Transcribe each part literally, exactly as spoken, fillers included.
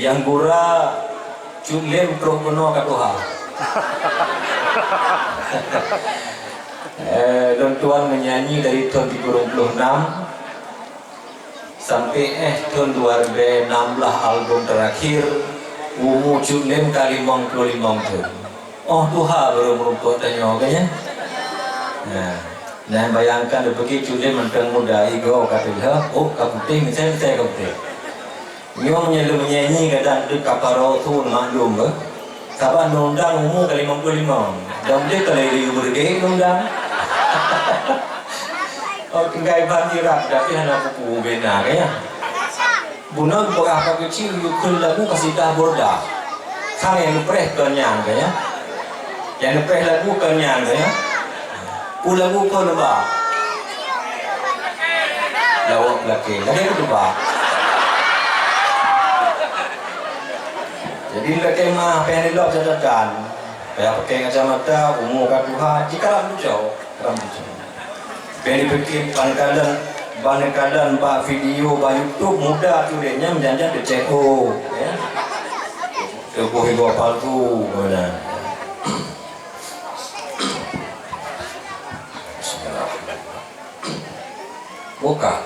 Nyang gura Cut Lem trok keunoe ka tuha. Eh, lôn tuan meunyanyi dari tahun tujuh puluh enam sampai eh tahun dua ribu enam belas album terakhir, umu Cut Lem ka limong puluh limong tahun. Oh, tuha baru meureumpok tanyoe kan ya. Nah, nah bayangkan di pagi Cut Lem mantong muda, igoe ka tuha, oh ka putéh, mitai-mitai ka putéh. Nyoe meunyoe lôn meunyanyi kadang deuh ka paroe thon maklum beuh. Saban lôn dang umu ka limong puluh lima. Dan deuh ka lhèe beureugueng lôn dang. Oh, tinggai ban irak, tapi hana pupu bena kaya. Bunoe beurah ka keuci yue kheun lagu kasidah Burdah. Sang nyang neupreh kon nyan kaya. Nyang neupreh lagu kon nyan kaya. Peue lagu kon neuba? Lawak Peulakén. Lagèe peue neuba? Jadi, lagèe mah, payah neulob catatan. Payah pakai kacamata, umu ka tuha, jikaram lucu. Karam lucu. Payah neupiké ban kalon, ban kalon bak video, bak YouTube, muda tu deh, nyan, nyan, nyan, teucék, oh, ya. Tuboh igoe palsu, mana. Bismillah. Buka.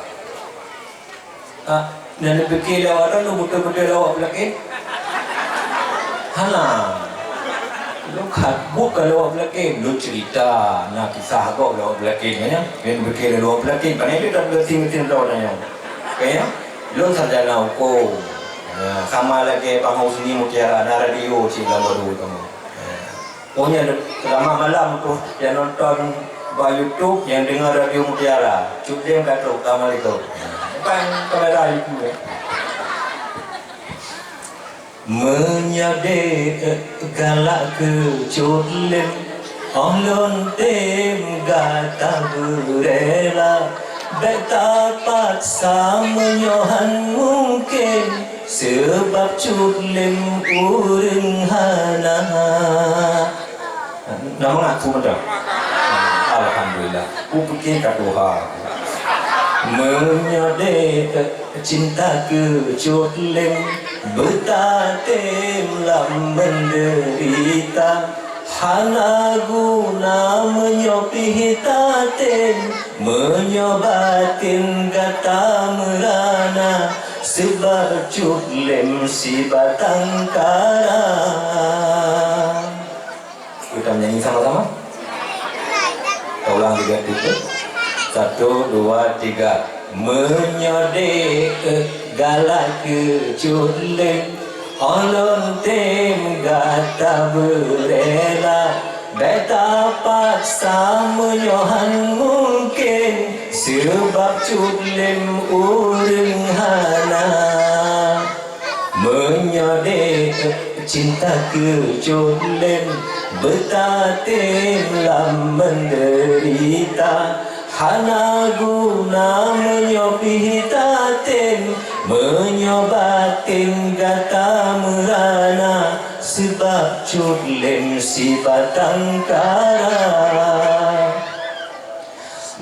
Ah, dan dipikir lewat tu, betul-betul lewat Peulakén. Hana. Lu kat, bukan lewat Peulakén. Lu cerita, na kisah kok lewat Peulakén, ya. Yang dipikir lewat Peulakén, kan itu tak berarti mesti lewat nanya. Oke, ya? Lu sarjana hukum. Ya, sama lagi Bang Husni Mutiara, na radio cik dalam baru kamu. Ya. Oh, nyan selamat malam untuk yang nonton bak YouTube, yang dengar Radio Mutiara. Cut Lem ka trok, assalamualaikum. Bukan kamera YouTube, eh. Meunyoe dek galak keu Cut Lem, oh lôn tem gata beurela. Bèk tapaksa meunyoe han mungken, seubab Cut Lem ureueng hana. Na mangat su mantong? Alhamdulillah. Kupike ka tuha. Meunyoe dek cinta keu Cut Lem, beutatem lam meudeurita. Hana guna meunyoe pih tatem, meunyoe baten gata meurana, seubab Cut Lem sibatang kara. Kita menyanyi sama-sama. Kita ulang tiga kali. Satu, dua, tiga. Meunyoe dek galak keu Cut Lem, oh lôn tem gata beurela. Bèk tapaksa meunyoe han mungken, seubab Cut Lem ureueng hana. Meunyoe dek cinta keu Cut Lem, beutatem lam meudeurita. Hana guna meunyoe pih tatem, meunyoe baten gata meurana, seubab Cut Lem sibatang kara.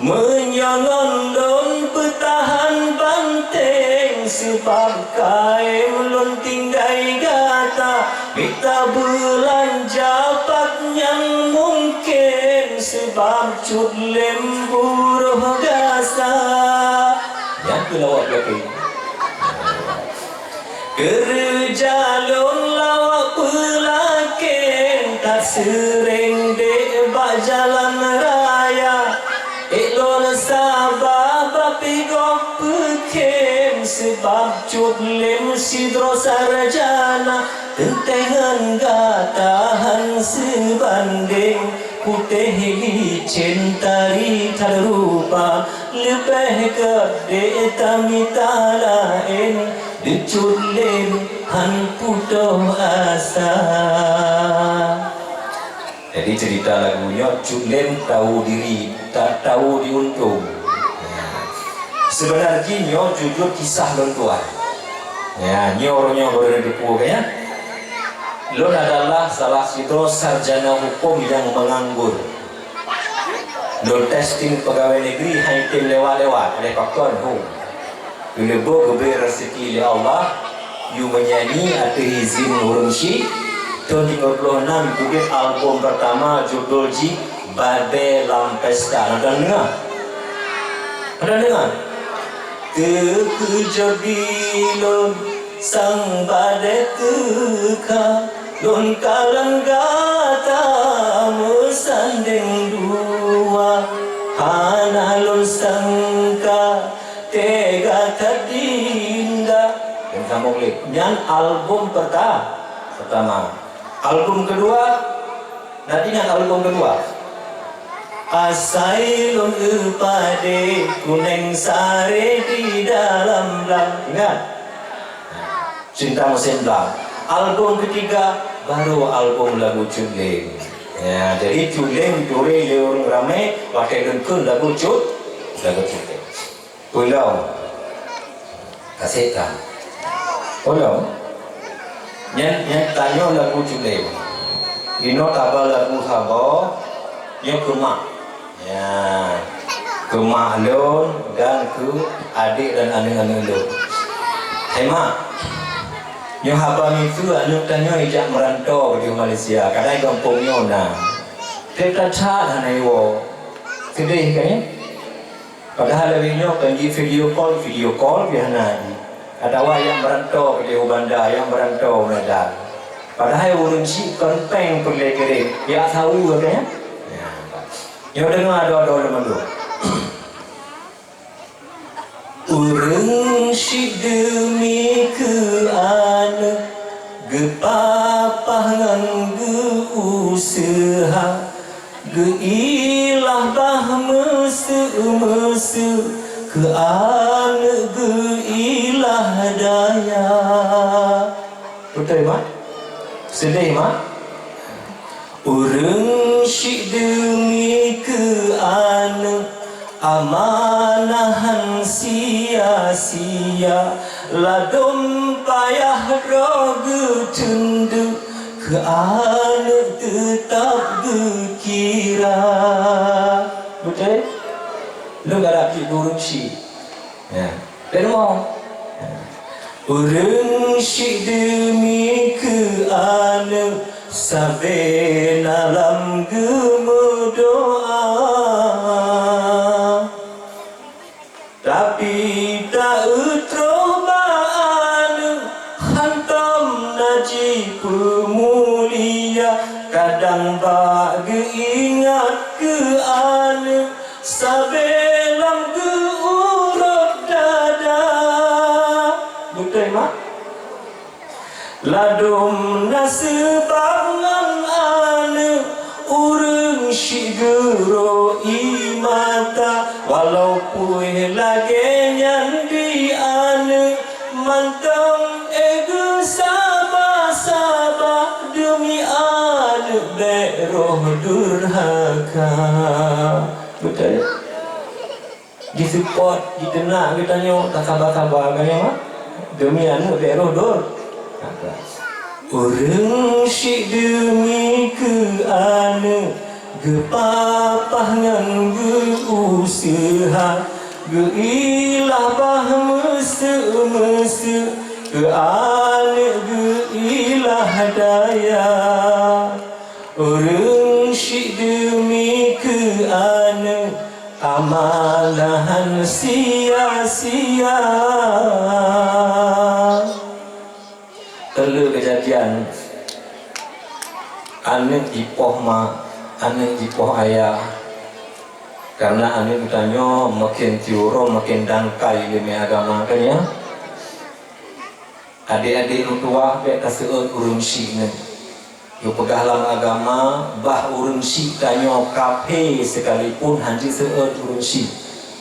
Meunyoe ngon lôn beutahan banteng, seubab kayém lôn tinggai gata, mita beulanja pat nyang mungken, seubab Cut Lem buroh gasa. Nyan keuh lawak Peulakén. Keureuja lôn lawak Peulakén, that seuréng dek bak jalan raya. Ék lôn saba bak pih gob peukhém, seubab Cut Lem sidroe sarjana, teuntèe ngon gata han seubandeng. Putéh licén tari that rupa, leubeh göt dek tamita laén, di Cut Lem han putôh asa. Jadi, cerita lagu nyoe, Cut Lem tahu diri, ta-, tahu diuntung. Sebenarnya nyoe jujur kisah lôn tuan. Ya, nyoe uroe nyoe baru neuteupue, ya. Lôn adalah salah sidroe sarjana hukum nyang meunganggur. Lôn tes tim peugawée negeri hana item lewat-lewat, lé pakon, hu. Keuneubôh geubri raseuki lé Allah, Yue meunyanyi ateueh izin ureueng syiek, thon tiga puluh enam geubeuet album pertama judul jih Badai Lam Pesta. Na deungoe? Na deungoe? Teukeujot di lôn sang badai teuka, lôn kalon gata meusandeng dua. Hana lôn sangka teuga that dinda. Dan sambung lé. Nyan album perta-, pertama. Album kedua, na ingat album kedua? Asai lôn eu padé kuneng saré di dalam blang. Ingat? Cinta Musim Blang. Album ketiga, baru album lagu Cut Lem. Ya, jadi Cut Lem ditureh lé ureueng ramé, watèe deungon lagu Cut, lagu Cut Lem. Ulôn. Kasét ka. Ulôn. Nyan, nyan tanyoe lagu Cut Lem. Inoe taba lagu saboh, nyoe keu mak. Ya. Keu mak lôn dan keu adék dan aneuk-aneuk lôn. Hai mak. Nyoe haba miseue aneuk tanyoe ijak meurantô di Malaysia. Kadang gampông nyoe na. Teuka that hana iwoe. Seudeh kan ya? Padahai lagèe nyoe kan di video call, video call pih hana jih. Atawa nyang meurantô keudéh u banda, nyang meurantô u Medan. Padahai ureueng syiek kon péng peureulèe kirém, jak saweue ka nyan. Nyoe deungoe adoe-adoe lôn mandum. Ureueng syiek deumi keu aneuk, geupapah ngon geu-useuha. Geuilah bah meuseu-meuseu, keu aneuk geuilah daya. Beutôi, Mak? Seudeh, Mak? Ureueng syiek deumi keu aneuk, amanah han sia-sia, ladôm payah droe geuteundeuk, keu aneuk teutab geukira. Beutôi? Lôn galak jeuet keu ureueng syiek. Ya. Lôn rumoh. Ureueng syiek deumi keu aneuk, sabe na lam geumeudoa. Tapi ta-eu troh bak aneuk, hantom na jipeumulia, kadang bak geuingat keu aneuk, sabe lam geuurot dada. Beutôi, Mak? Ladôm na seubab ngon aneuk, ureueng syiek geurô ie mata, walau pih lagèe nyan di aneuk, mantong éh geusaba-saba, deumi aneuk bèk roh durhaka. Beutôi? Jisupport, jiteunak geutanyoe, tasaba-saba geutanyoe, ha? Deumi aneuk bèk roh dur. Ureueng syiek deumi keu aneuk, geupapah ngon geu-useuha, geuilah bah meuseu-meuseu, keu aneuk geuilah daya. Ureueng syiek deumi keu aneuk, amanah han sia-sia. Teulheueh keujadian, aneuk jipoh mak, aneuk jipoh ayah. Karena aneuk geutanyoe makin tiurong, makin dangkai ileumèe agama, kan ya? Adék-adék meutuwah, bèk taseuôt ureueng syiek nyan. Geupeugah lam agama, bah ureueng syiek tanyoe kafé sekalipun han jiseuôt ureueng syiek.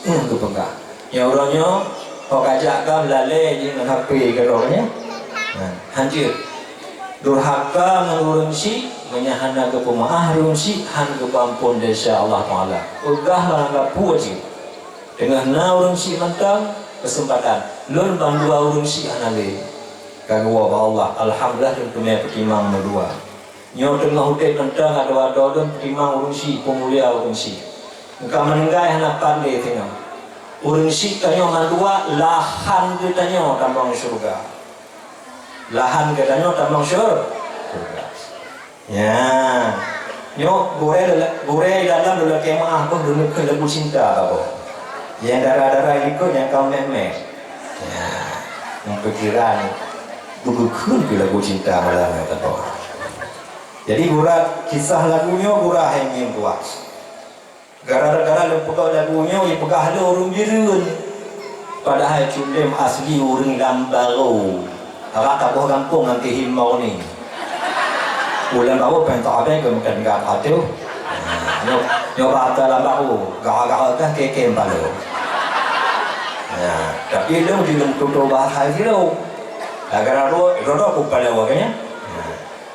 Nyan geupeugah. Nyoe uroe nyoe, ho kajak gam lalè jih ngon H P keudroe nyan. Nah, han jeuet. Durhaka ngon ureueng syiek, meunyo hana geupeumeu'ah ureueng syiek, han geupeuampon desya Allah Taala. Peugah lam agama peue jih. Teungoh na ureueng syiek mantong, keuseumpatan. Lôn bandua ureueng syiek hana lé. Ka geuwoe bak Allah, alhamdulillah lôn teumè peutimang meudua. Nyoe teungoh udép mantong adoe-adoe lôn peutimang ureueng syiek, peumulia ureueng syiek. Ka meuninggai hana pat lé teungoh. Ureueng syiek tanyoe mandua lahan geutanyoe tamong syeuruga. Lahan geutanyoe tamong syur-, syurga. Ya. Nyoe gurée, gurée dalam lôn lakée meu'ah boh lôn kheun lagu cinta ka boh. Nyang dara-dara likot nyang ka meh-meh. Ya. Nyang pikiran beugeukeun keu lagu cinta malam nyoe ka boh. Jadi gura kisah lagu nyoe gura hai ngieng tuah. Gara-gara lôn peugah lagu nyoe, jipeugah lé ureuëng Bireuen. Padahai Cut Lem asli ureuëng Lam Baro. Rata boh gampông ngon Keuhim Mauni. Ureuëng Lam Baro péng tak abéh keu meukan gak ateuh. Nyoe, nyoe bahasa Lam Baro. Gara-gara kah kekem balo. Ya, tapi lôn di lôn tutoe bahasa Bireuen. Gara-gara ro-, ro-ro ku pala wakanya.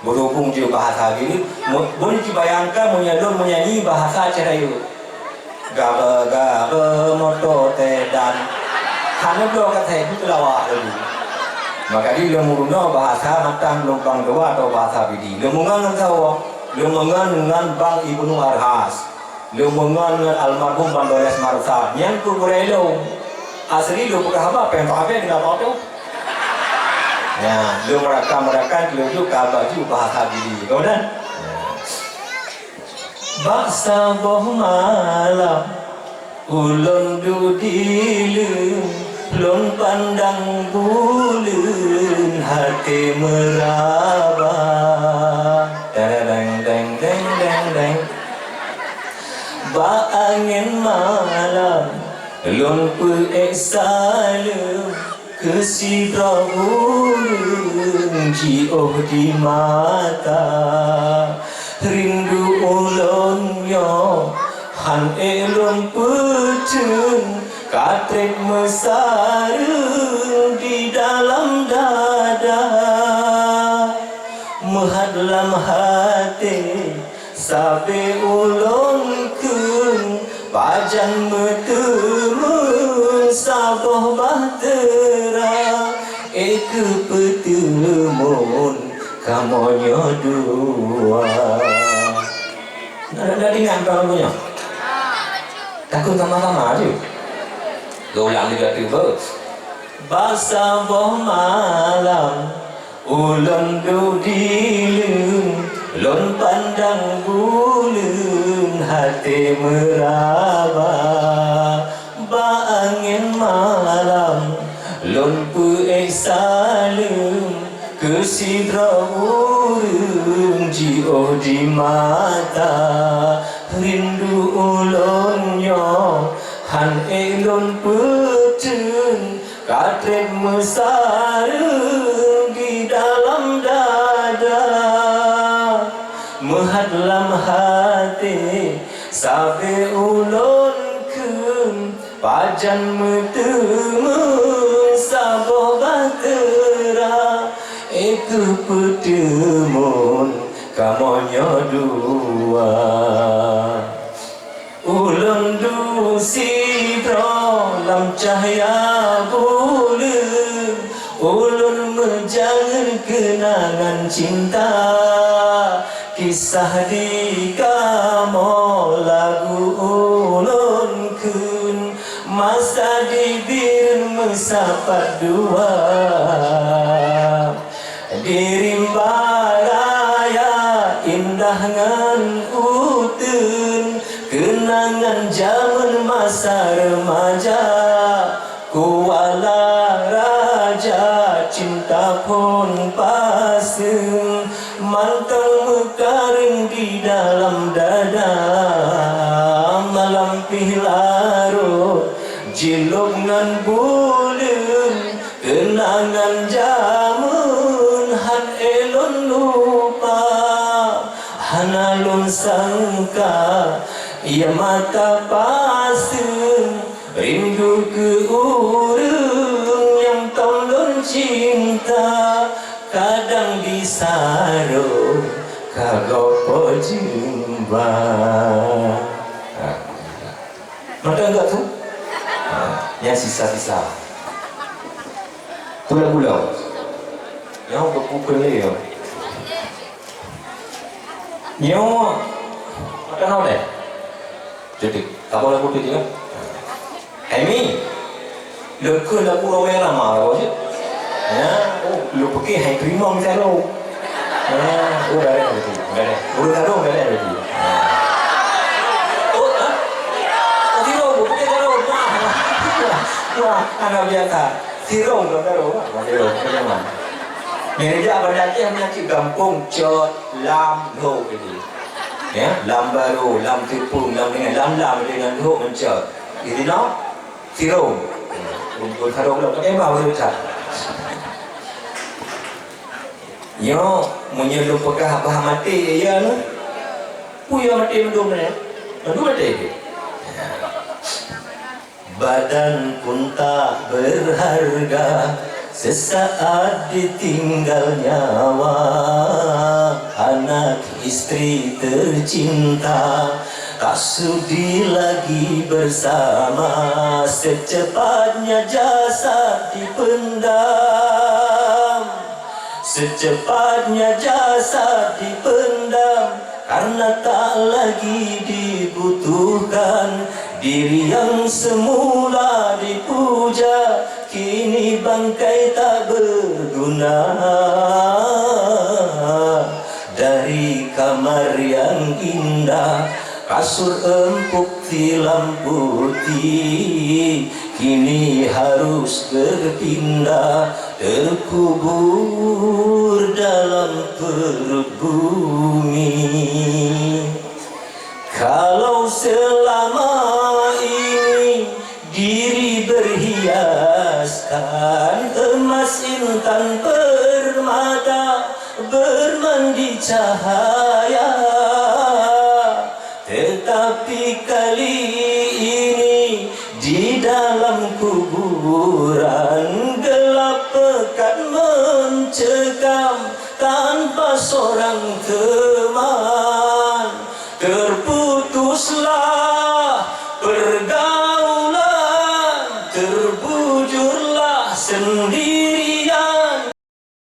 Berhubung jih bahasa Bireuen, mu-, boleh dibayangkan meunyoe lôn meunyanyi bahasa Aceh Rayeuk. Gare-gare moto sedan. Hana bloe ka saya itu lawak lagu. Maka di lôn meurunoe bahasa mantong lumpang dua atau bahasa Pidie. Lôn meungon ngon sawoe, lôn meungon ngon Bang Ibnu Arhas. Lôn meungon ngon almarhum Bang Doles Marsad. Nyan keu gurée lôn. Asli lôn peugah haba péng tak abéh tinggai moto. Ya, lôn meurakan-meurakan keu lôn jok ka baju bahasa Pidie. Kemudian, bak saboh malam, ulôn duek dileuen, lôn pandang buleuen, haté meuraba. Deng, deng, deng, deng, deng, deng. Bak angén malam, lôn peuék saleuem, keu sidroe ureuëng jiôh di mata. Rindu ulôn nyoe hán ék lôn peuteun, ka treb meusareueng di dalam dada. Meuhat lam haté, sabe ulôn kheun, pajan meuteumeun saboh bahtera, ék keupeuteumeun kamoe nyoe dua. Na, na, na ingat bang lagu nyoe? Takheun sama-sama je. Geulang lé gata beuh. Bak saboh malam, ulôn duek dileuen, lôn pandang buleuen, haté meuraba. Bak angén malam, lôn peuék saleuem, keu sidroe ureuëng jiôh di mata. Rindu ulôn nyoe hán ék lôn peuteun, ka treb meusareueng di dalam dada. Meuhat lam haté, sabe ulôn kheun, pajan meuteumeun saboh bahtera, ék keupeuteumeun kamoe nyoe dua. Ulôn duek sidroe lam cahya buleuen, ulôn meujangeut keunangan cinta. Kisah di kamoe lagu ulôn kheun, masa di Bireuen meusapat dua. Di rimba raya indah ngon uteuen, keunangan jameun masa remaja. Kuala Raja cinta phon paseung, mantong meukareung di dalam dada. Malam pih larot jilôb ngon buleuen, keunangan jameun hán ék lôn lupa. Hana lôn sangka, ia mata paseung, rindu keu ureuëng nyang tom lôn cinta, kadang disarô ka gob po jeumba. Mantong enggak tu? Ha, nyang sisa-sisa. Tu lagu lom. Nyoe geupukul lé nyoe. Nyoe. Mantong nyoe deh. Jadi, tak boleh putih je kan? Emi. Lekeu lagu Rhoma Irama lagu je. Ya. Oh, lôn pike hai teurimong sarong. Ah, oh, dah ada lagi. Dah ada. Ureueng sarong dah ada lagi. Oh, ha? Oh, sirong, lôn pike sarong. Wah. Wah, anak biasa. Sirong, bukan sarong. Wah, sirong. Sirong. Meunyoe jak Banda Aceh, meunyoe cit gampông Cot Lam Lhok ini. Ya, Lam Baro, Lam Teupông, Lam Dengan, Lam-Lam dengan Lhok mencot. Di sinoe, Sirong. Rumpun sarong lom, tapi bah ureueng Cot. Nyoe, meunyoe lôn peugah bah maté, ya, nu? Peue ya maté mandum nyoe? Mandum maté. Badan pun tak berharga, sesaat ditinggal nyawa. Anak istri tercinta, tak sudi lagi bersama, secepatnya jasad dipendam. Secepatnya jasad dipendam, karena tak lagi dibutuhkan. Diri yang semula dipuja, kini bangkai tak berguna. Dari kamar yang indah, kasur empuk tilam putih, kini harus berpindah, terkubur dalam perut bumi. Kalau selama ini diri berhiaskan emas intan permata, bermandi cahaya, tetapi kali ini di dalam kuburan gelap pekat mencekam tanpa seorang teman. Terputuslah pergaulan, terbujurlah sendiri.